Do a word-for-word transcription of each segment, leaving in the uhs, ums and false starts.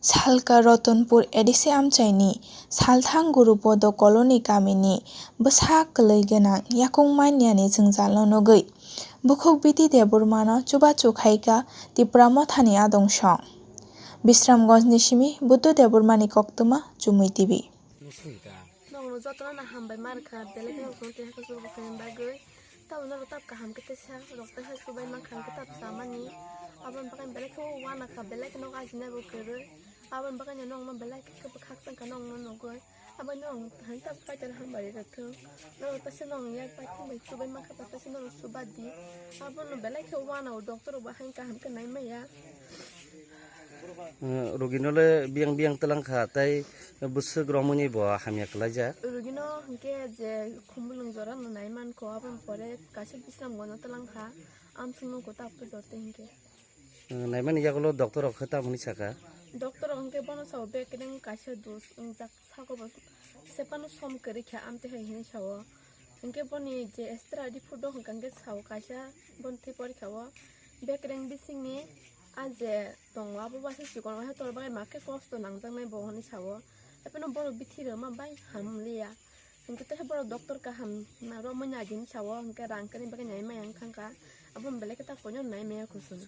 Salka Rotonpur A D C amchaini Salthang Gurupodo Colony kamini bwsa kwlwi gwnang yakung maniani jwngjalo nugwi bukhuk Biti Debbarmano chubachu khaika Tipra Mothani adong song. Bisramganjni simi Buddho Debbarmani koktwma Chumui T V. Nokno jotono na hambai mar kha, belai kheno nokno twi hakhe chubachu khaina bagwi. Tamo norok tab kaham khe tesa rok tesa chubai mankha hwnkhe tab chamani. Aboni bagwi belai khe uanakha, belai khe nok ajinai bo kwrwi. Aboni bagwi no nokno belai khe bwkhak chwngkha nokno nugwi. Aboni norok hai tab kaitor hambai rwthwng. Norok tesa nokni yak bai thangbai chubai mankha ba tesa norok chuba di. Abono belai khe uanao doctor rok bo hai kaham khe nai maya. Eh, rogino le biyang biyang twlang kha, tei bwswk romwi bo hamya kwlaijak. Rogino hinkhe je khumulwng jora no nai mankho, aboni pore kaisa bisramganjo twlang kha, amswk nukgo tabukhe dorte hinkhe. Eh, naimani yagulo doctor rok khe tamoni saka? Doctor rok hinkhe bono sao bekereng kaisa dos wngjak, sako bo sephano som kwrwi kha amtwi hai hinwi sao. Hinkhe boni je extra report rok hwnkha hinkhe sao kaisa boni thwi porikha o bekereng bisingni a je tongo abo bai se chikon waisa tor bagwi ma khe kosto nangjaknai bo hwnwi sao. Hapheno borok bithi rwma bai hamliya. Hinkhe tei borok doctor kaham na romwi naidi hinwi sao, hinkhe rang kwrwini bagwi nai maya wng thangkha. Abo belai khe ta koino nai maya khosong.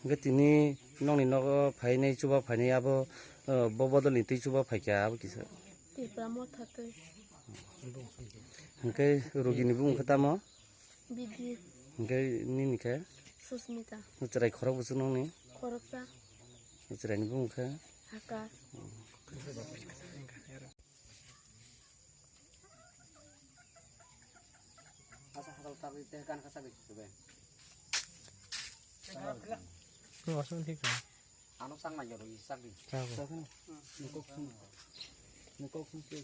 Hinkhe tini nokni nogo phainai chuba phainai abo, eh, bo bodolni twi chuba phaikha abo kisa. Tipra Motha twi. Hinkhe rogini bumung khe tamo? Bidi. Hinkhe nini khe? Susmita. Chwrai khorok bwswk nokni? Khoroksa. Chwraini bumung khe? Akash. Asa hakal tabwi teh gan kasa bai subai. Nung aswk thik kha. Ano sang nai jaro i sak di. Chabo. Nukok sung. Nukok sung se.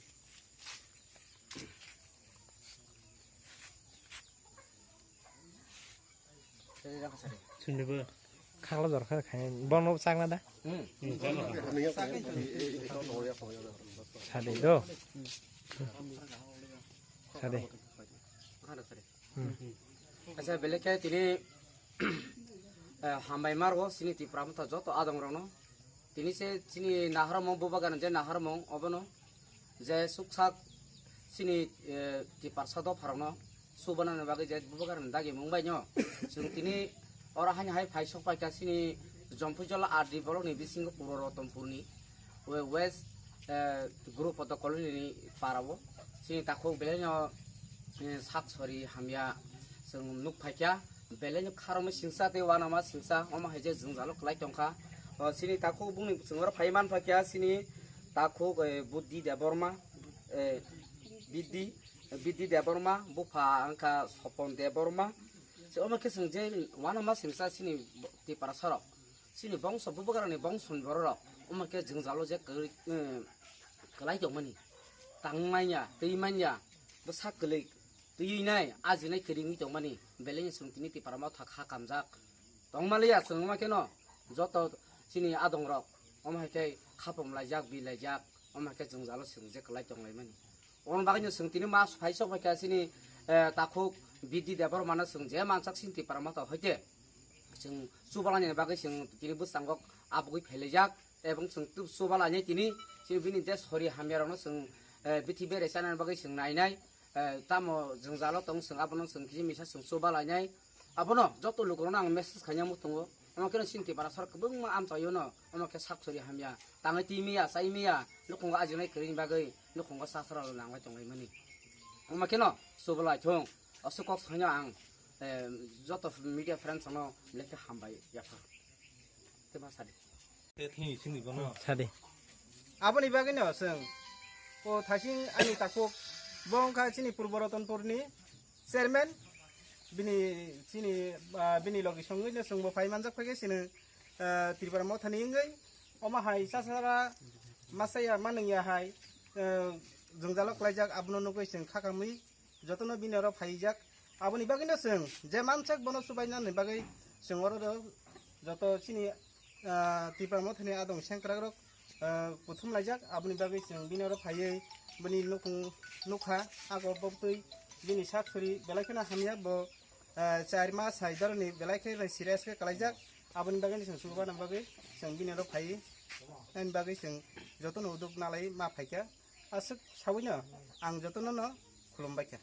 Sini dah kasari. Sini bo. Khakla jor kha khai. Bono chakna da. Hmm. Sadi do. Sadi. Khana sari. Hmm. Acha, belai khe tini, eh, hambai margo sini Tipra Motha joto adong rokno. Tini se sini naharmung bubagan je naharmung obono je suksak sini, eh, Tiprasa dopharokno subanani bagwi je bubagan dagi mung bai no. Chwng tini oro haino hai phai sok paikha sini Jomphuijola R D block ni bisingo Purbo Rotonpurni we-, West, eh, Guru Poto Colony ni para o. Chini takhuk belai no, eh, sak sori hamya chwng nuk phaikha. Belai no kharokma singsa tei uanama singsa, omo hai je jwngjalo kwlai tongkha. O, chini takhuk bungni chwng oro phai man phaikha, chini takhuk, eh, Buddhi Debbarma, eh, Bidhi, Bidhi Debbarma, bupha wngkha Sopon Debbarma. Se omo khe chwng je uanama singsa chini Tiprasa rok. Chini bongso bubagrani bongsoni bororok omo khe jwngjalo je kwrwi, eh, kwlai tongmani. Tang manya, twi manya, bwsa kwlwi twi nai, ajinai kwrwi wngwi tongmani. Belai chwng tini Tipra Motha kha kamjak tongmaliya chwng omo kheno joto chini adongrok omo hai khe khapum laijak, bi laijak, omo hai khe jwngjalo chwng je kwlai tonglaimani. Oboni bagwino chwng tini ma phai sok phaikha chini, eh, takhuk Bidhi Debbarmano chwng je mansak sini Tipra Motha hoite chwng chubalani bagwi chwng tini bwskango abugwi phailaijak, ebong chwng tu-, chubalainai tini chini bini je sori hamyarokno chwng, eh, bithi bere chanani bagwi chwng nainai, eh, tamo jwngjalo tong chwng abono chwng kisa misa chwng chubalainai. Abono joto lukurokno ang message khaina muchungo. Omo kheno chini Tipra sorkar kwbangma amchaio no, omo khe sak sori hamya, tangwi twi maya, chai maya, nukhungo ajinai kwrwini bagwi nukhungo sasra rok nangwi tonglaimani. Omo kheno chubalai thung, aswk kok saino ang, eh, joto media friends no belai khe hambai yapha. Tei ma sadi. Sadi. Aboni bagwino chwng o thasing ani takhuk bo wngkha chini Purbo Rotonpurni chairman, bini chini, ah, bini logi songwino chwngbo phai manjak phaikhe chini, ah, Tripura Mothani wngwi omo hai chasara masaya manungya hai, ah, jwngjalo klaijak abono nugwi chwng khakamwi jotono bini oro phaijak. Aboni bagwino chwng je mansak bono chubainani bagwi chwng oro do joto chini, ah, Tipra Mothani adong sengkrakrok, ah, kuthum laijak. Aboni bagwi chwng bini oro phaiwi bini nukhung nukha, ako bobtwi bini sak suri belai kheno hamya bo, ah, char mas hai doroni belai khe serious khe kalaijak. Aboni bagwino chwng chubanani bagwi chwng bini oro phaiwi Ani bagwi chwng jotono uduk nalai ma phaikha. Aswk sawino ang jotono no khulumbaikha.